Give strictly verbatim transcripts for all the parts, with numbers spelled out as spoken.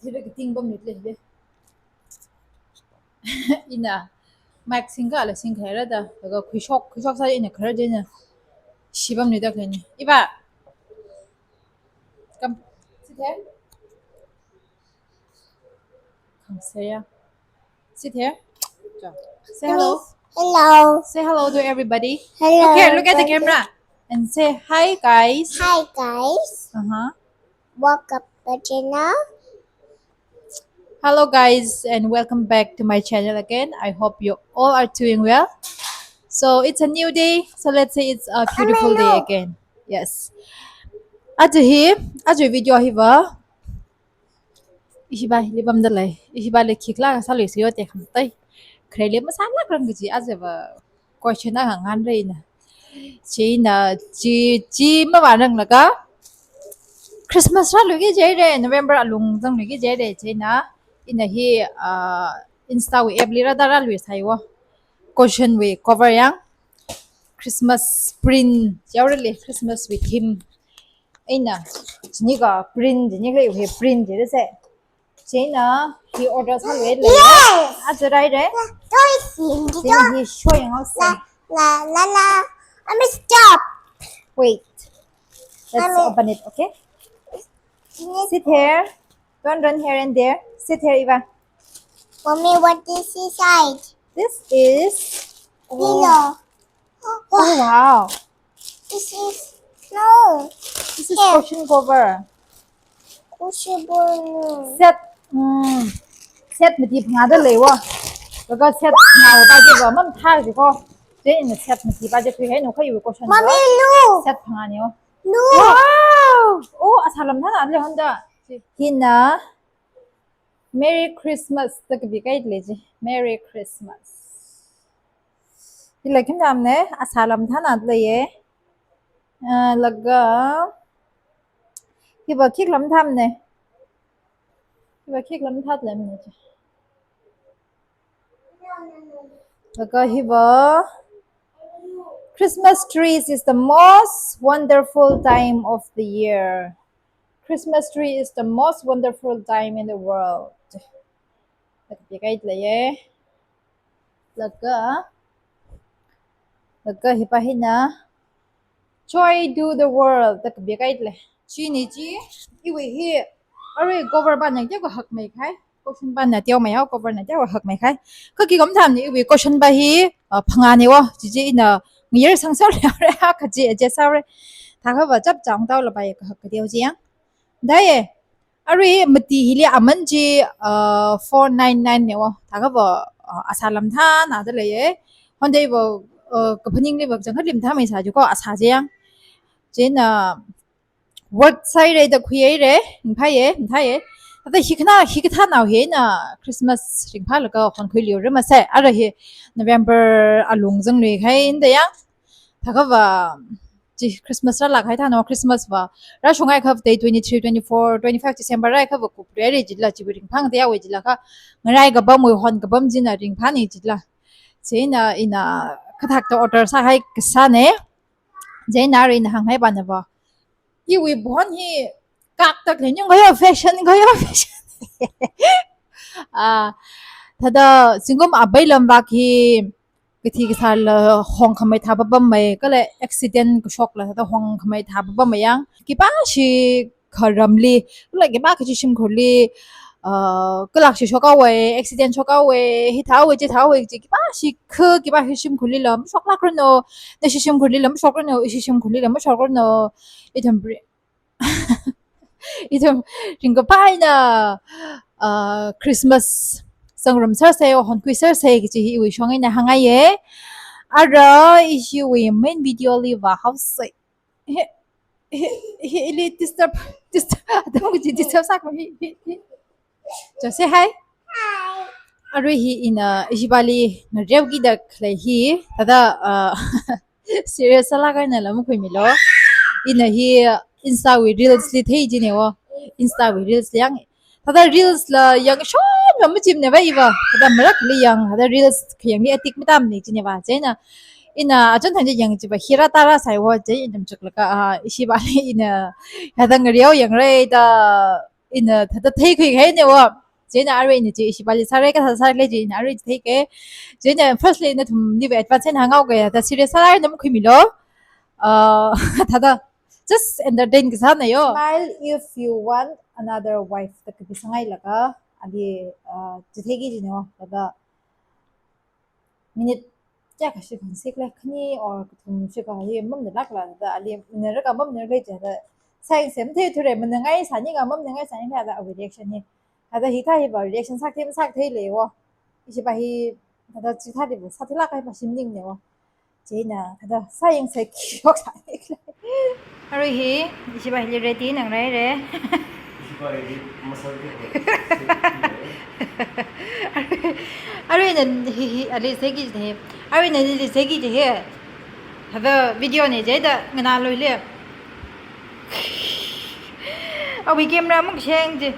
Thira kating pamni le. Ina mic singkhala singkhaira da, laga khuishok, khuishok sāda ina kharar chieina shipam nida khani. Iva. Come. Sit here. Come, sit here. Sit here. Go. Say hello. Hello. Say hello to everybody. Hello, look here, look at the everybody. Camera. And say hi, guys. Hi, guys. Uh-huh. Welcome to channel. Hello, guys, and welcome back to my channel again. I hope you all are doing well. So it's a new day. So let's say it's a beautiful day again. Yes. Aja hi, aja video hiva. Ishi ba, hili pamda lei. Ishi ba le khikhala sāluisa yo te khamtai. Khareli masālākrang kaji aja va question na hāngra ina. Chieina, chi, chi mavāranglakha Christmas rāluiki jihaira, November alung zangluiki jihaira, chieina, ina hi, ah, Insta wui app li rāda rāluisai wo. Question wui cover yang Christmas print, yaorale Christmas wui theme. Ina, chini ka print, chini ka hi print jida se. Chieina, hi order sāluilei. Yes! Aja rāhaira. Toys in the chieina hi show yanghaosa. La, la, la, la. I mean, stop. Wait. Let's open it, okay? Sit here. Don't run here and there. Sit here, Iva. Mommy, what is inside? This is pillow. Oh, wow. This is, no. This is cushion cover. Cushion cover. Set. Hmm. Set mati phangā da lei wo. Laga set phangā pa je va mamathā jiko. Chieina set mati pa je khuihai no kha iwui cushion. Mommy, look. Set phangāna wo. Look. Wow. Oh, asā lamthāna le honda. Hina. Merry Christmas da kapikahai lei ji. Merry Christmas. Hila khim tamna, asā lamthāna leiya. Ah, laga, hiva khikha lamthāmana. Hiva khikha lamthā lamna ji. Laga hiva, Christmas trees is the most wonderful time of the year. Christmas tree is the most wonderful time in the world. Laga, laga, laga hiva hina, Joy to the world da kapikahai lei. Chini chi, iwui hi, arui cover pana teokha hakmei khai. Cushion pana teomei haowa, cover na teokha hakmei khai. Kha khikha mathāmana iwui cushion pa hi, ah, phangāna wo, chi chi ina ngayar sangsāra ha kaji aja sāra. Thākha va chapchāng tao la pa ya kahak kateo chi yang. Dai ye, arui mati hili aman chi, ah, four nine nine na wo. Thākha va, ah, asā lamthāna da leiya. Honda va, ah, kaphaningli va chang kha limthāmeisa jiko asā chi yang. Chieina, work sāhaira da khuihaira, ringphāya, ringphāya. Thāda hi khana, hi kathānao hina Christmas ringphālaga honkhuiluira masa. Ara hi November alung zangluikahai da yang. Thākha va, chi Christmas rālākkahai thānao Christmas va. Rāshunghai kha day twenty-three, twenty-four, twenty-five December rāhai kha va kupluira jila chi ringphāngateowa jila kha. Ngarai kapamwui hon kapam china ringphāna jila. Chieina ina kathakta order sāhai kasāna. Chieina arui ina hānghai pana va. Iwui bon hi kaktak le nyung kayo fashion, kayo fashion. Ah, thāda zingkum abai lam vak hi kathi kasāla hongkhamei thāpapam mei, kala accident kashokla thāda hongkhamei thāpapam mei yang. Khipāshi kharamli, kala khipākha chi shimkhurli, ah, kalak shi shokhaowa, accident shokhaowa, hithāowa, chithāowa, chi khipāshi kha, khipāshi shimkhurlila mashoklākranu, nashi shimkhurlila mashokranu, ishi shimkhurlila mashokranu, ithum pri-, ithum ringkaphā eina, ah, Christmas sangrumsersa, honkhuisersa kaji hi iwui shong eina hāngngaiya. Ara ishiwui main video li vāhaosa. Hi, hi, hi, ili disturb, disturb, atam kaji disturb sākha hi, hi, hi. Just say hi. Hi. Arui hi ina, ishi pali ngareokida khalei hi, thāda, ah, serious sālāk eina la makhuimilu. Ina hi Insta wui reels li thei jina wo. Insta wui reels li yang. Thāda reels la yangshon va machimna va iva. Thāda marakhali yang, thāda reels khayangli addict matamna jina va. Chieina, ina achon thang chi yang chi va hi rātā rāsai wo, chieina ina machuklaga, ah, ishi pali ina, thāda ngareo yangra da, ina thāda theikhuihaine wo. Chieina arui ina chi ishivali sāra kasā sāra lei chi ina arui theike. Chieina firstly nathumliva advance eina hānghaoke, thāda serious sālala na makhuimilu. Uh, thāda just entertain kasāna yo. Smile if you want another wife. Thāda kapi sāngailaka, ali, uh, chitheiki jino, thāda minute kayākha shikha sikle, khani or kathum shikha hi mamnalākla, thāda ali manarka mamnalāka jiakha, sāyangsa matheithura, mangangai sāningla mamngangai sāningla, thāda awui reaction hi. Thāda hithā hiva reaction sāthei masāthei lei wo. Ishiva hi, thāda chithāliva sātheilāk kahai va shimning ne wo. Chieina, thāda sāyangsa khi yok sāningla. Arui hi, ishiva hili ready nang rai re. Ishiva hili masal ke. Arui ina hi, hi, ali seki je. Arui ina li seki je he. Thāda video ne jida nganāluile. Awui camera muk sheng je.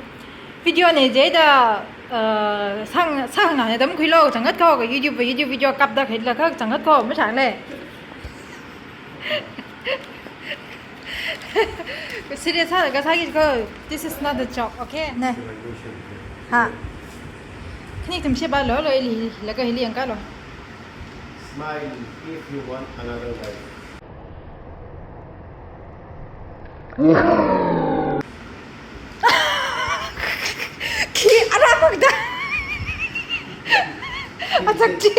Video ne jida, uh, sang, sang na ne dam khuilo, chāngat kho, ka YouTube, YouTube video kapda khailakha, chāngat kho, mashang le. Serious sālaga sāki kho, this is not a joke, okay? Ne. Ha. Khani tumshi ba lo lo ili, laga hili yangkalo. Smile if you want another life. Khi ara makda. Achak chi.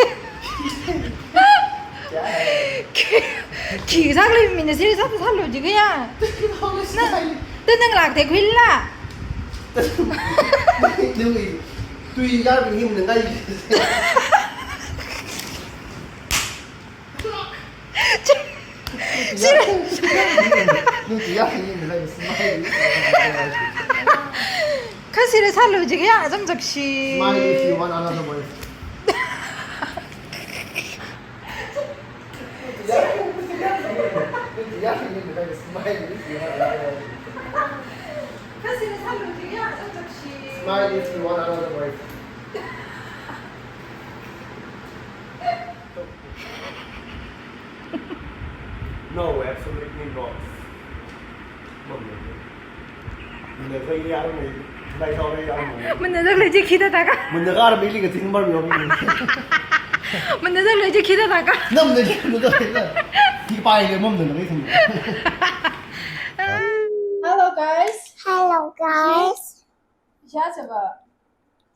Khi, khi sak le mina serious sālu jikha ya. Na, ta nang lak te khuila. Nui, tui ya mi him ngai. Kha serious sālu jikha ya, azam zakshi. Smile if you want another wife. Smile if you want another wife. No, absolutely not. Mum, no, no. Muna zangli armei, lai sau lai armei. Muna zangli chi khida taka. Muna kar mili ka ting mar mi. Muna zangli chi khida taka. Nam ne, muna zangli. Ti pai le mum ne ngai thum. Hello, guys. Hello, guys. Sha seba.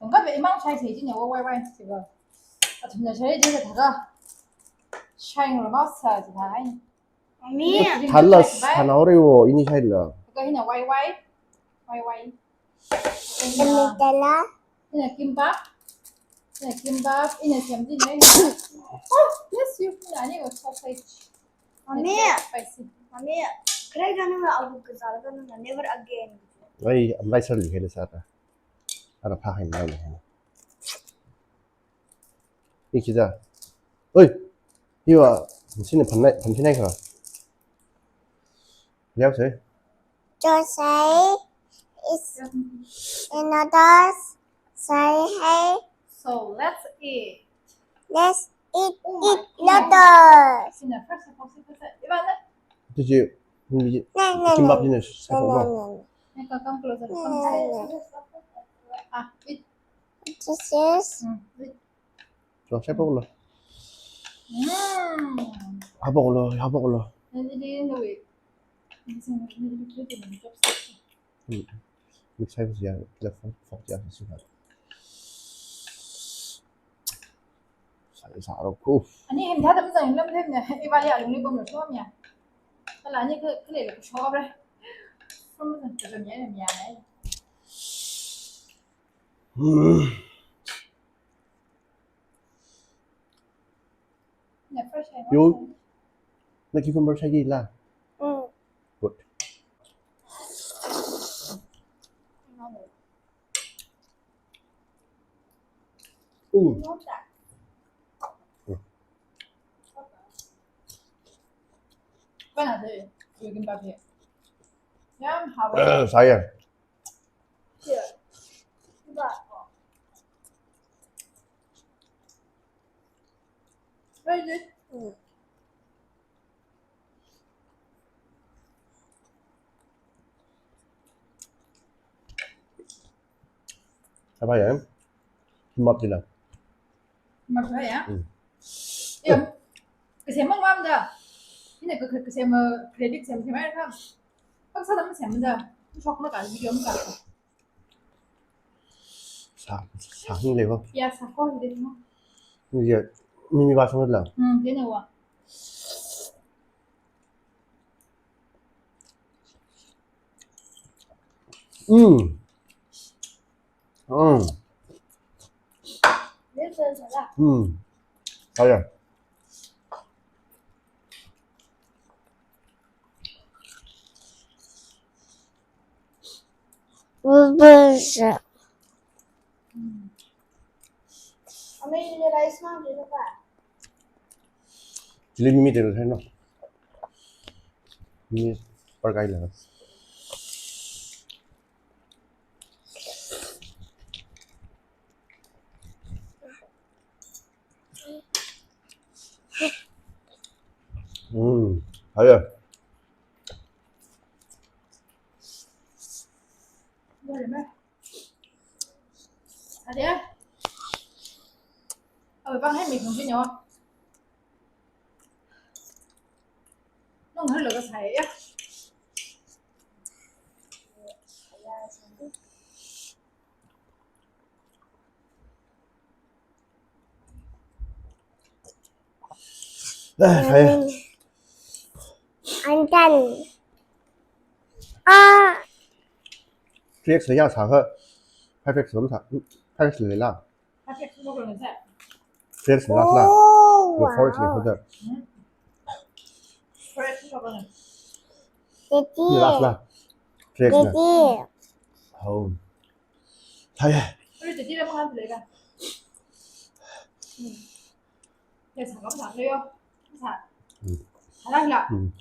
Tangkat be imang chai sei jine, wai wai seba. Athumna chai jine taka. Chai ngurma sa jine. Mami. Thalas, thanaore wo, ini shaila. Ka hina wai wai. Wai wai. Ini tala. Hina kimbap. Hina kimbap. Hina kimbap ni. Oh, bless you. Hina ani wo sausage. Mami. Spicy. Mami. Kare gana na alu kazal gana na never again. Ai, amlai sar li hele sata. Ara pha hai nai le. Iki da. Oi. Hiwa, sini phanai, phanai kha. Liao sei. Josai is another sai hai. So let's eat. Let's eat, eat noodles. Sina first of all, sina first. Ivana. Did you? Kimbap ni sa ko. Come closer. Come closer. Ah, eat. This is. Mm, eat. Chua, sai poklo. Mm. Hapoklo, hapoklo. Then it is the way. This is the way. Mm. Mix hai ya, kila fok, fok ya, sih kan. Sai sa ro ko. Ani him thada mazang lam them ne, ivali alungli bomlo shom ya. Kala ani ke, kele le shom re. From mazang ke ya, ya. Hmm. Yo, na cucumber shaikila? Mm. Good. Mm. Uh, saya. Apa ya? Map sila. Map ya? Hmm. Iya. Kasem mang mam da. Ina ka, ka, kasem, eh, credit sem sem ya ka. Pang sa dam sem da. Shok na ka video ka. Sa, sa hing le ko. Ya, sa ko le ko. Iya, mi mi ba song la. Hmm, dia na wa. Hmm. Hmm. Hmm. Kaya. Bubur. Chili mimi telo hai no. Mimi par kai la. Hmm, haya. Ada. Apa bang hai mi kong sini oh. Nong halo ka saya. Eh, saya. Antan. Ah. Three X ya sa ha. Five X lam sa. Five X le la. Three X last la. Oh, four X le wow. Khuda. Titi. Last la. Three X la. Titi. Oh. Thaya. Titi la mangan le ka. Hmm. Ya sa ka sa le yo. Sa. Hmm. Ala la. Hmm.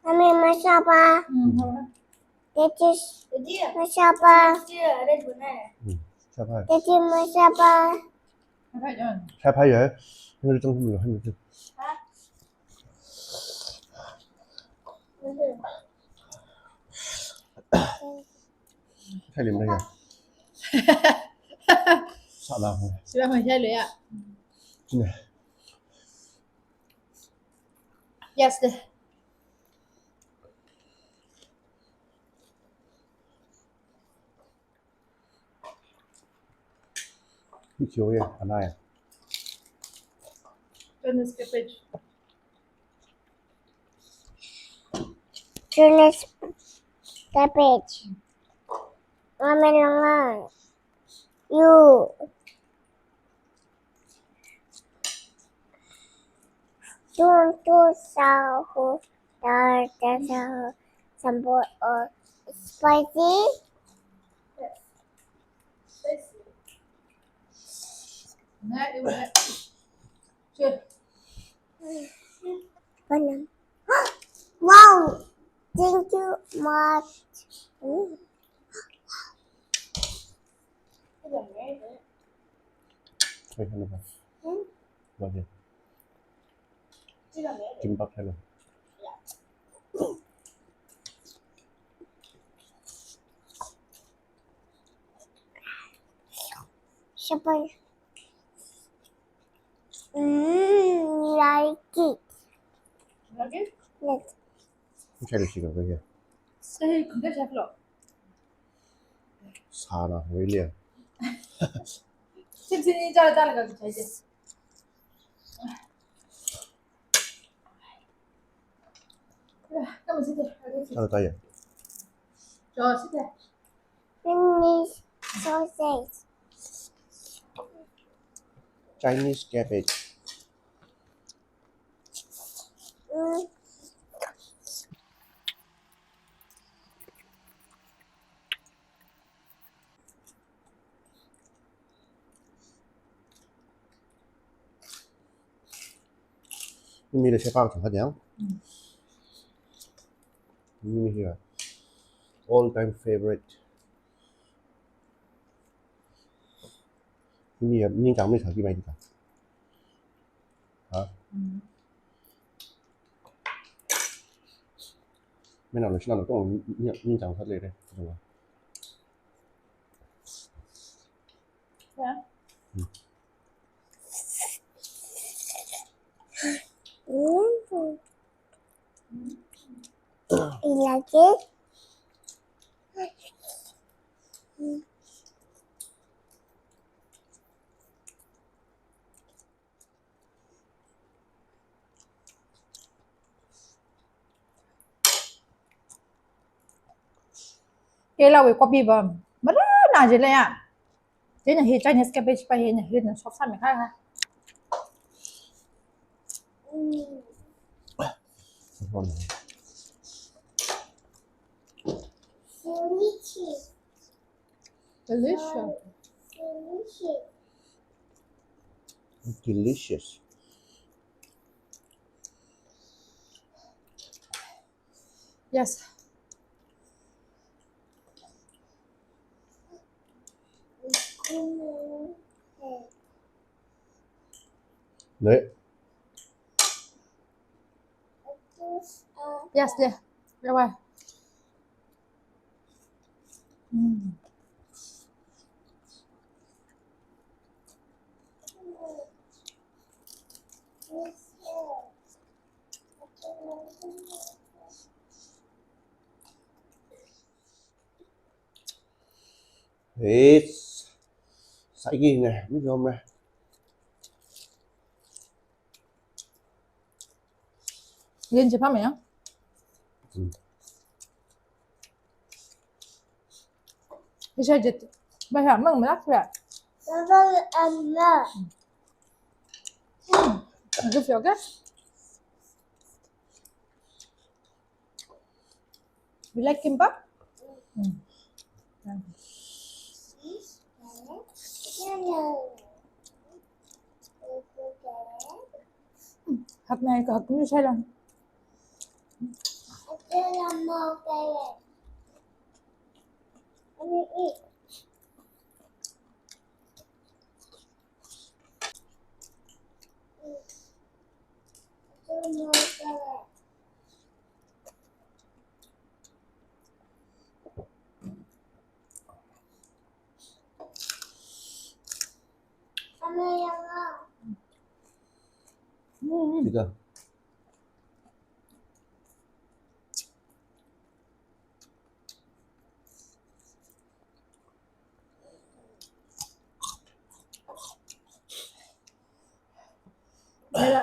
Mami, masapa. Hmm, haba. Titi, masapa. Hmm, sapa. Titi, masapa. Sapa ya. Ini tong dulu, ini tu. Hai lim ya. Salah. Salah mai hai ya. Sini. Yes deh. Hicho ya, anai. Chinese cabbage. Chinese cabbage. Ramen langan. You. Tun tu sahu dar dar sahu sambal or spicy. Yes. Spicy. Nah, it was. Sure. Panam. Wow! Thank you much. Mm. Wait, ano ba? Hmm? Bakit? Kimbap hai lo. Siya pa. Mm, like it. Like it? Yes. Ang chai lo siya kaya. Say, kung ka chai lo. Sana, really. Sim sim ni chai chai lo ka chai chai. Ano tayo? Chinese sausage. Chinese cabbage. Mm. Mimi le shepang thang khat yang. Mm. Mimi hi all time favorite. Mimi ya, mimi kang mi sa ki mai di ka. Ha? Mm. Mina lo, shina lo, tong, ni, ni chang sa le re. Yeah. Mm. You like it? Kei lawui copy va marana jile ya. Chieina hi Chinese cabbage pa hi na hi na shop sāmi khai ha. Delicious. Delicious. Yes. Le. Yes, le. Bye bye. Mm. It's saigi ne, mi yom ne. Yin chi pha me ya? Mm. Isha jit, ba ha mang malak ya. Baba, I'm not. Mm. Good for you, okay? You like kimbap? Mm. Hak nai ka hak ni sai lang. Tiga. Mera,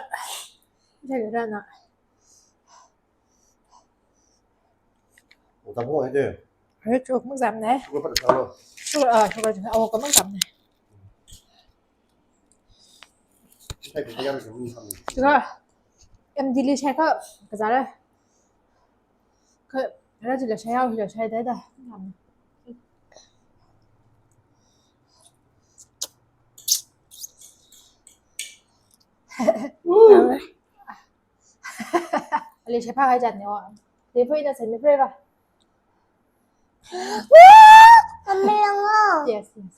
mera na. Utapo aja. Ayo, chok muk zam ne. Sugar pat salo. Sugar, ah, sugar jing. Oh, kamang zam ne. Sugar. M D li shai ka, kazara. Ka, rajila shai au, hila shai da da. Woo! Ali shepa hai jat ne wa. Depo ina semi free ba. Woo! Kami lang lo. Yes, yes.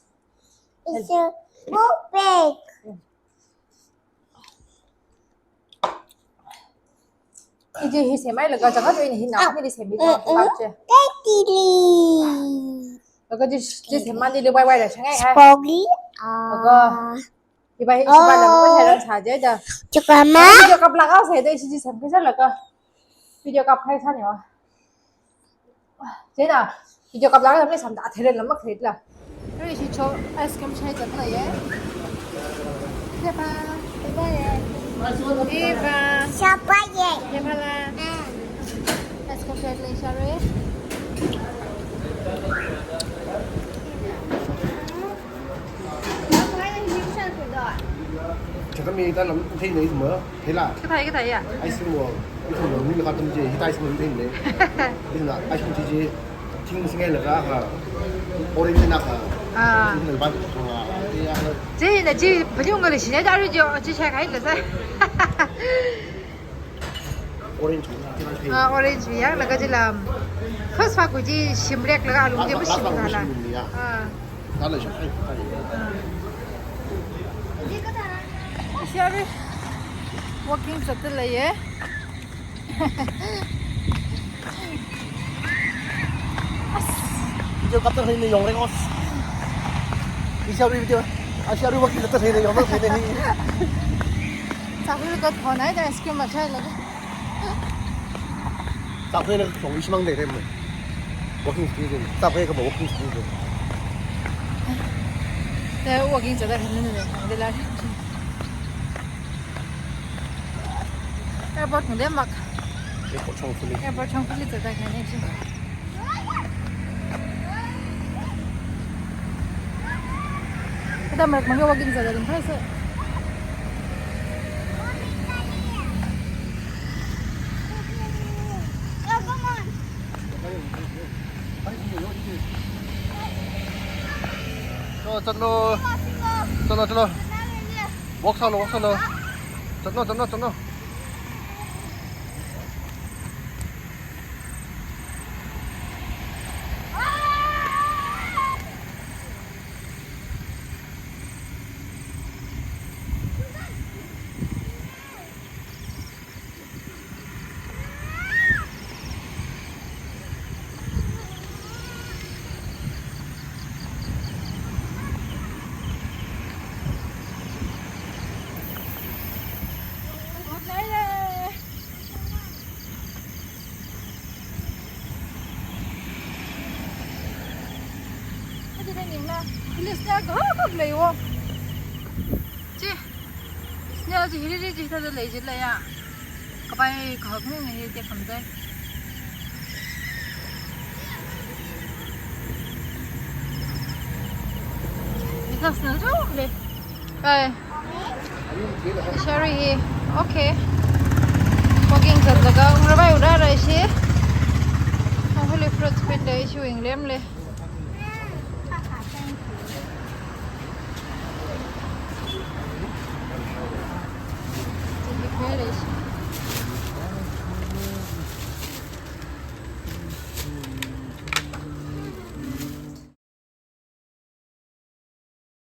It's a book bag. Iji hi semai laga jaga tu ini hi na, ini semi ta, mm, mm, pa che. Daddy li. Laga ji, ji sema ni le wai wai la shangai hai. Spoggy. Laga. Ah. Iba hi, oh, iba la mo heran sa je da. Chukama. Video kap laga sa de, iji sem ke sa laga. Video kap khai sa ne wa. Chieina, video kap laga le samda atheren lam makhlei la. Ari shi cho ice cream shai chat la ye. Chepa, chepa ye. Chepa. Chepa ye. Chepa la. Mm. Ice cream shai le share. Chakami ta lam thei nei ma, thei la. Kathei, kathei ya? Ice cream wo, ice cream wo, mi la ka tam je, hita ice cream thei nei. Ina ice cream ji ji, thing singai laga ka, orange na ka. Ah. Thing na ban ka. Ji na ji, panyung ngali sine da ri jo, ji shai khai la sa. Orange mi, ah, orange mi ya, laga jila. First fa kuji shimrek laga alu je, ah, mu shim last la. Shim ya. Ah. Lala shim khai khai. Ah. Sorry. Walking zatda leiya. Video kaptā khalei yongrek os. Ishāwui video. Ishāwui walking zatda khalei yongrek khalei. Chakhuilaga thonai da ice cream mashailaga. Chakhuilaga thong ishimang de rem. Walking speed de. Chakhuilaga walking speed de. Te walking zatda khalei ne, de la. Airport ngalei mak. Airport shongfali. Airport shongfali zatda khalei ne chi. Kada marak mangga walking zatda ringphai sa. Chalo, chalo. Chalo, chalo. Walk sālo, walk sālo. Chalo, chalo, chalo. Good night. Hadi da ningla. Village da kahak kahak lei wo. Chi. Snail chi hili chi thāda lei chi leiya. Kapai kahak ni hi te khamdai. Hi snail chao lei. Kai. Ishāwui hi. Okay. Walking zatlaga ungra bai ura rai shi. Ang huli fruits pin da ishi wing lem lei.